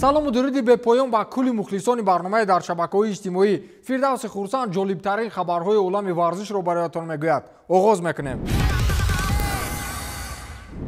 Салому дуруди бепоён ба кулли мухлисони барномаи дар шабакаҳои иҷтимоӣ. Фирдавси Хурсанд ҷолибтарин хабарҳои олами варзишро бароятон мегӯяд. Оғоз мекунем.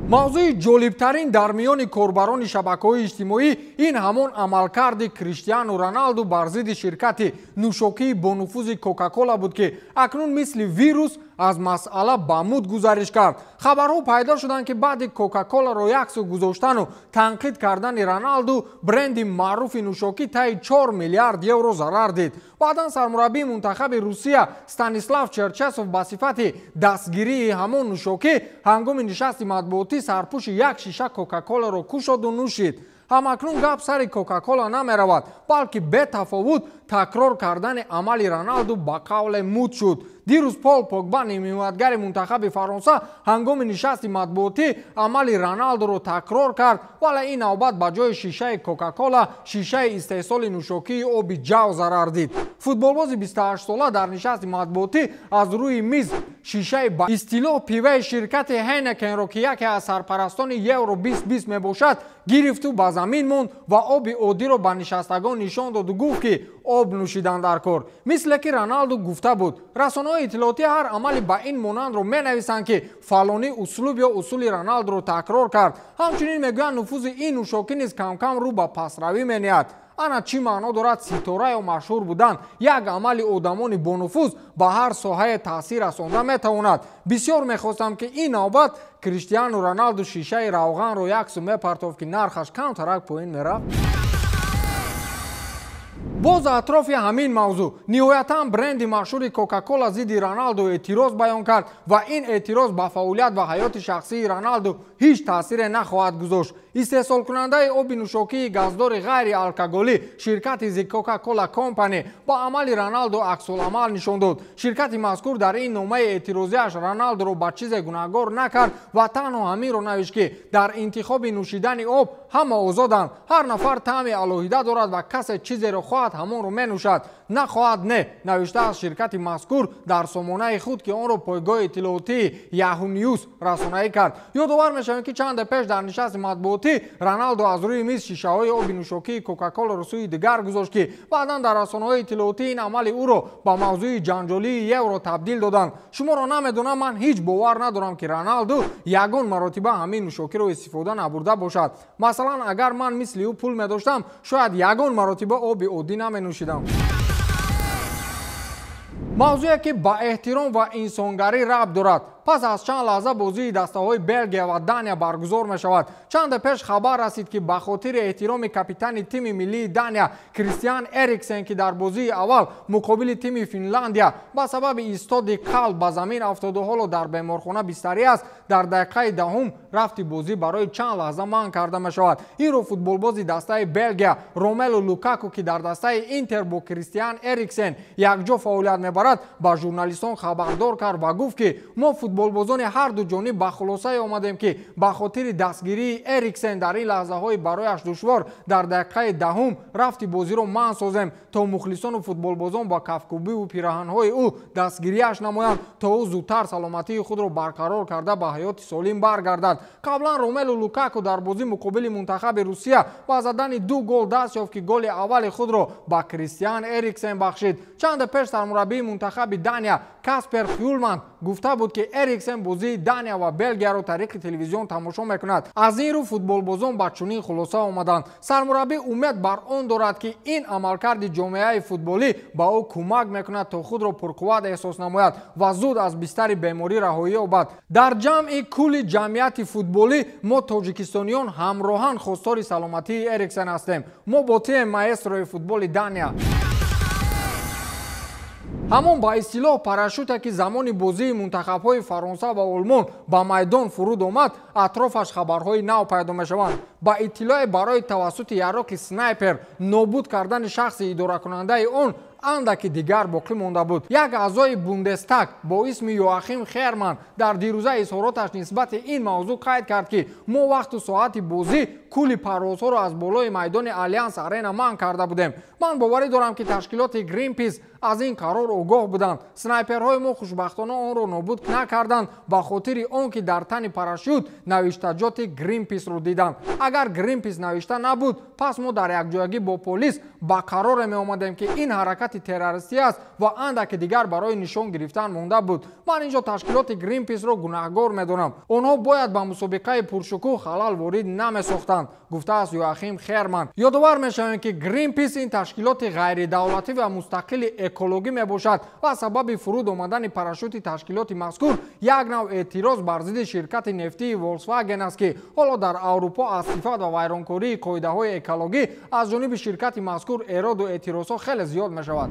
Мавзӯи ҷолибтарин дар миёни корбарони шабакаҳои иҷтимоӣ ин ҳамон амалкарди Криштиану Роналду бар зидди ширкати нӯшокии бонуфузи Кока-Кола буд, ки акнун мисли вирус аз масъала ба муд гузариш кард. Хабарҳо пайдо шуданд, ки баъди Кока-Коларо яксӯ гузоштану танқид кардани Роналду, бренди маъруфи нӯшокӣ таи 4 миллиард евро зарар дид. Баъдан сармураббии мунтахаби Русия Станислав Черчесов ба сифати дастгирии ҳамон нӯшокӣ ҳангоми нишасти матбуотӣ сарпӯши як шиша Кока-Коларо кушоду нӯшид. Ҳамакнун гап сари Кока-Кола намеравад, балки бетафовут такрор кардани амали Роналду ба қавле муд шуд. Дирӯз Пол Погба, нимҳимоятгари мунтахаби Фаронса, ҳангоми нишасти матбуотӣ амали Роналдуро такрор кард, вале ин навбат ба ҷои шишаи Кока-Кола шишаи истеҳсоли нӯшокии оби ҷав зарар дид. Футболбози 28сола дар нишасти матбуотӣ аз рӯи миз шишаи ба истилоҳ пиваи ширкати Ҳейнекенро, ки яке аз сарпарастони Евро 2020 мебошад, гирифту ба замин монд ва оби оддиро ба нишастагон нишон доду гуфт, ки об нӯшидан дар кор, мисле ки Роналду гуфта буд. Расонаҳои иттилоотӣ ҳар амали ба ин монандро менависанд, ки фалонӣ услуб ё усули Роналдуро такрор кард. Ҳамчунин мегӯянд, нуфузи ин нӯшокӣ низ камкам рӯ ба пасравӣ менеҳад. Ана чӣ маъно дорад ситора ё машҳур будан? Як амали одамони бонуфуз ба ҳар соҳае таъсир расонда метавонад. Бисёр мехостам, ки ин навбат Криштиану Роналду шишаи равғанро яксӯ мепартофт, ки нархаш камтарак поин мерафт. Боз атрофи ҳамин мавзӯъ ниҳоятан бренди машҳури Кока-Кола зидди Роналду эътироз баён кард ва ин эътироз ба фаъолият ва ҳаёти шахсии Роналду ҳеҷ таъсире нахоҳад гузошт. Истеҳсолкунандаи оби нӯшокии газдори ғайриалкоголӣ ширкати The Coca-Cola Company ба амали Роналду аксуламал нишон дод. Ширкати мазкур дар ин номаи эътирозиаш Роналдуро ба чизе гунаҳгор накард ва танҳо ҳаминро навишт, ки дар интихоби нӯшидани об ҳама озоданд, ҳар нафар таъми алоҳида дорад ва касе чизеро хоҳад, ҳамонро менӯшад, нахоҳад не, навиштааст ширкати мазкур дар сомонаи худ, ки онро пойгоҳи иттилоотии Yahoo News расонаӣ кард. Ёдовар мешавем, ки чанде пеш дар нишасти матбуотӣ Роналду аз рӯи миз шишаҳои оби нӯшокии Кока-Коларо сӯи дигар гузошт, ки баъдан дар расонаҳои иттилоотӣ ин амали ӯро ба мавзӯи ҷанҷолии евро табдил доданд. Шуморо намедонам, ман ҳеҷ бовар надорам, ки Роналду ягон маротиба ҳамин нӯшокиро истифода набурда бошад. Масалан, агар ман мисли ӯ пул медоштам, шояд ягон маротиба оби оддӣ наменӯшидам. Мавзӯе, ки ба эҳтиром ва инсонгарӣ рабт дорад. Пас аз чанд лаҳза бозии дастаҳои Белгия ва Дания баргузор мешавад. Чанде пеш хабар расид, ки ба хотири эҳтироми капитани тими миллии Дания Кристиан Эриксен, ки дар бозии аввал муқобили тими Финляндия ба сабаби истоди қалб ба замин афтоду ҳоло дар беморхона бистарӣ аст, дар дақиқаи 10 рафти бозӣ барои чанд лаҳза манъ карда мешавад. Инро футболбози дастаи Белгия Ромелу Лукаку, ки дар дастаи Интер бо Кристиан Эриксен якҷо фаъолият мебарад, ба журналистон хабардор кард ва гуфт, ки мо футболбозони ҳарду ҷониб ба хулосае омадем, ки ба хотири дастгирии Эриксен дар ин лаҳзаҳои барояш душвор дар дақиқаи 10 рафти бозиро манъ созем, то мухлисону футболбозон ба кафкӯбиву пираҳанҳои ӯ дастгириаш намоянд, то ӯ зудтар саломатии худро барқарор карда ба ҳаёти солим баргардад. Қаблан Ромелу Лукаку дар бозӣ муқобили мунтахаби Русия ба задани 2 гол даст ёфт, ки голи аввали худро ба Кристиан Эриксен бахшид. Чанде пеш сармураббии мунтахаби Дания Каспер Хюлманд гуфта буд, ки Эриксен бозии Дания ва Белгияро тариқи телевизион тамошо мекунад. Аз ин рӯ футболбозон ба чунин хулоса омаданд. Сармураббӣ умед бар он дорад, ки ин амалкарди ҷомеаи футболӣ ба ӯ кӯмак мекунад, то худро пурқувват эҳсос намояд ва зуд аз бистари беморӣ раҳоӣ ёбад. Дар ҷамъи кулли ҷамъияти футболӣ мо тоҷикистониён ҳамроҳан хостори саломатии Эриксен ҳастем. Мо бо тим маэстрои футболи Дания. Ҳамон ба истилоҳ парашюте, ки замони бозии мунтахабҳои Фаронса ва Олмон ба майдон фуруд омад, атрофаш хабарҳои нав пайдо мешаванд. Ба иттилоъе барои тавассути яроқи снайпер нобуд кардани шахси идоракунандаи он андаки дигар боқӣ монда буд. Як аъзои Бундестаг бо исми Йоахим Херман дар дирӯза изҳороташ нисбати ин мавзӯъ қайд кард, ки мо вақту соати бозӣ кулли парвозҳоро аз болои майдони Алянс Арена манъ карда будем. Ман боварӣ дорам, ки ташкилоти Гринпис аз ин қарор огоҳ буданд. Снайперҳои мо хушбахтона онро нобуд накарданд, ба хотири он ки дар тани парашют навиштаҷоти Гринписро диданд. Агар Гринпис навишта набуд, пас мо дар якҷоягӣ бо полис ба қароре меомадем, ки ин ҳаракати террористӣ аст ва андаки дигар барои нишон гирифтан монда буд. Ман инҷо ташкилоти Гринписро гунаҳгор медонам. Онҳо бояд ба мусобиқаи пуршукӯҳ халал ворид намесохтанд, гуфтааст Йоахим Херман. Ёдовар мешавем, ки Гринпис ин ташкилоти ғайридавлатӣ ва мустақили экологӣ мебошад ва сабаби фуруд омадани парашюти ташкилоти мазкур як нав эътироз бар зидди ширкати нефтии Волксваген аст, ки ҳоло дар Аврупо аз сифат ва вайронкории қоидаҳои экологӣ аз ҷониби ширкати мазкур эроду эътирозҳо хеле зиёд мешавад.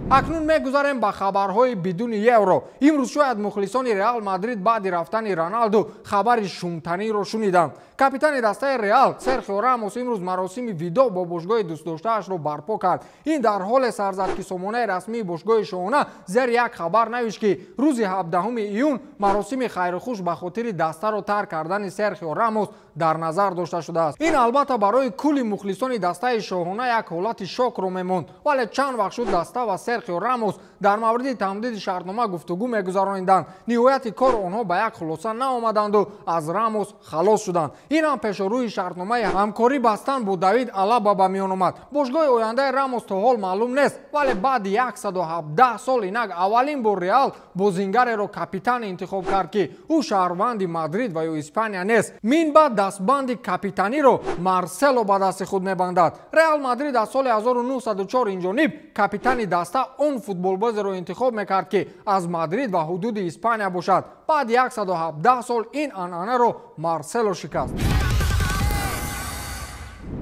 Акнун мегузарем ба хабарҳои бидуни евро. Имрӯз шояд мухлисони Реал Мадрид баъди рафтани Роналду хабари шумтаниро шуниданд. Капитани дастаи Реал Серхио Рамос имрӯз маросими видоъ бо бошгоҳи дӯстдоштаашро барпо кард. Ин дар ҳоле сар зад, ки сомонаи расмии бошгоҳи шоҳона зери як хабар навишт, ки рӯзи 17 июн маросими хайрухуш ба хотири дастаро тарк кардани Серхио Рамос дар назар дошта шудааст. Ин албатта барои кулли мухлисони дастаи шоҳона як ҳолати шокро мемонд, вале чанд вақт шуд даста ва Серхио Рамос дар мавриди тамдиди шартнома гуфтугӯ мегузарониданд. Ниҳояти кор онҳо ба як хулоса наомаданду аз Рамос халос шуданд. Ин ҳам пешорӯи шартномаи ҳамкорӣ бастан бо Давид Алаба ба миён омад. Бошгоҳи ояндаи Рамос то ҳол маълум нест, вале баъди 117 сол инак аввалин бор Реал бозингареро капитан интихоб кард, ки ӯ шаҳрванди Мадрид ва ё Испания нест. Мин баъд дастбанди капитаниро Марсело ба дасти худ мебандад. Реал Мадрид аз соли 1904 инҷониб капитани даста он футболбозеро интихоб мекард, ки аз Мадрид ва ҳудуди Испания бошад. Баъди 117 сол ин анъанаро Марсело шикаст.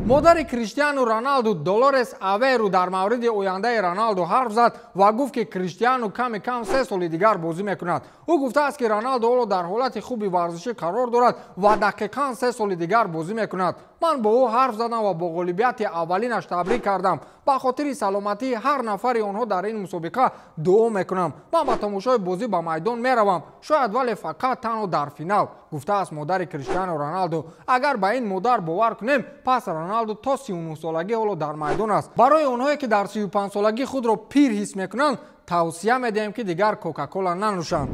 Модари Криштиану Роналду Долорес Аверу дар мавриди ояндаи Роналду ҳарф зад ва гуфт, ки Криштиану ками кам 3 соли дигар бозӣ мекунад. Ӯ гуфтааст, ки Роналду ҳоло дар ҳолати хуби варзишӣ қарор дорад ва дақиқан 3 соли дигар бозӣ мекунад. Ман бо ӯ ҳарф задам ва бо ғолибияти аввалинаш табрик кардам. Ба хотири саломатии ҳар нафари онҳо дар ин мусобиқа дуо мекунам. Ман ба тамошои бозӣ ба майдон меравам, шояд, вале фақат танҳо дар финал, гуфтааст модари Криштиану Роналду. Агар ба ин модар бовар кунем, пас Роналду то 39 солагӣ ҳоло дар майдон аст. Барои онҳое, ки дар 35 солагӣ худро пир ҳис мекунанд, тавсия медиҳем, ки дигар Кока-Кола нанӯшанд.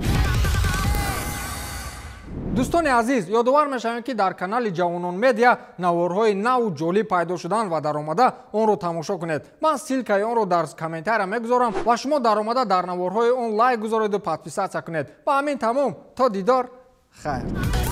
Дӯстони азиз, ёдовар мешавем, ки дар канали Ҷавонон Медиа наворҳои наву ҷолиб пайдо шуданд ва даромада онро тамошо кунед. Ман ссылка и онро дар комментария мегузорам ва шумо даромада дар наворҳои он лайк гузореду подписаться кунед. Ба ҳамин тамом, то дидор, хайр.